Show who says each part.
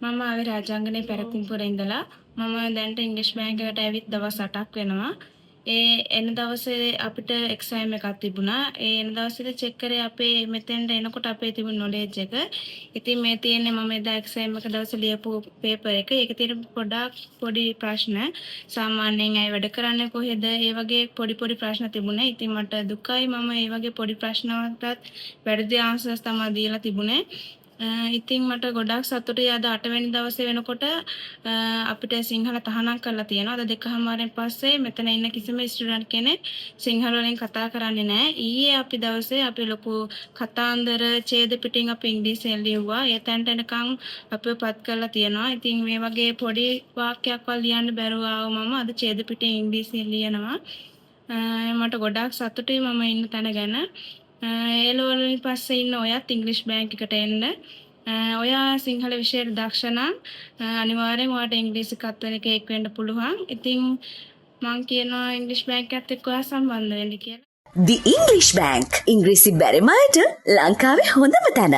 Speaker 1: මම ආවේ රාජාංගනේ පැරකුම්පුර ඉඳලා. මම දැනට ඉංග්‍රීසි බැංක් එකට ඇවිත් දවස් 8ක් වෙනවා. ඒ එන දවසේ අපිට එක්සෑම් එකක් තිබුණා. ඒ එන දවසේ චෙක් කරේ අපේ මෙතෙන්ට එනකොට අපේ තිබුණු නොලෙජ් එක. ඉතින් මේ තියෙන්නේ මම එදා එක්සෑම් එක දවසේ ලියපු පේපර් එක. ඒකේ තියෙන පොඩක් පොඩි ප්‍රශ්න. සාමාන්‍යයෙන් ඇයි වැඩ කරන්නේ කොහෙද? ඒ වගේ පොඩි පොඩි ප්‍රශ්න තිබුණා. ඉතින් මට දුකයි, මම ඒ වගේ පොඩි ප්‍රශ්න වලටත් වැරදි ආන්සර්ස් තමයි දීලා තිබුණේ. ඉතින් මට ගොඩාක් සතුටුයි. අද අටවෙනි දවසේ වෙනකොට අපිට සිංහල තහනම් කරලා තියෙනවා. අද 2:30න් පස්සේ මෙතන ඉන්න කිසිම ස්ටුඩන්ට් කෙනෙක් සිංහල වලින් කතා කරන්නේ නැහැ. ඊයේ අපි දවසේ අපි ලොකු කතාන්දර ඡේද පිටින් අපි ඉංග්‍රීසියෙන් ලිව්වා. ඒ තැනට එනකන් අපිව පත් කරලා තියෙනවා. ඉතින් මේ වගේ පොඩි වාක්‍යයක්වත් ලියන්න බැරුව ආව මම අද ඡේද පිටින් ඉංග්‍රීසියෙන් ලියනවා. මට ගොඩාක් සතුටුයි මම ඉන්න තැන ගැන. ඒ ලෙවල් වලින් පස්සේ ඉන්න ඔයත් ඉංග්‍රීසි බැංක් එකට එන්න. ඔයා සිංහල විෂයට දක්ෂ නම් අනිවාර්යෙන් ඔයාට ඉංග්‍රීසි කත් වෙන කෙනෙක් වෙන්න පුළුවන්. ඉතින් මං කියනවා ඉංග්‍රීසි බැංක් එකත් එක්ක ඔයා සම්බන්ධ වෙන්න කියලා.
Speaker 2: The English Bank. ඉංග්‍රීසි බැරිම අයට ලංකාවේ හොඳම තැන.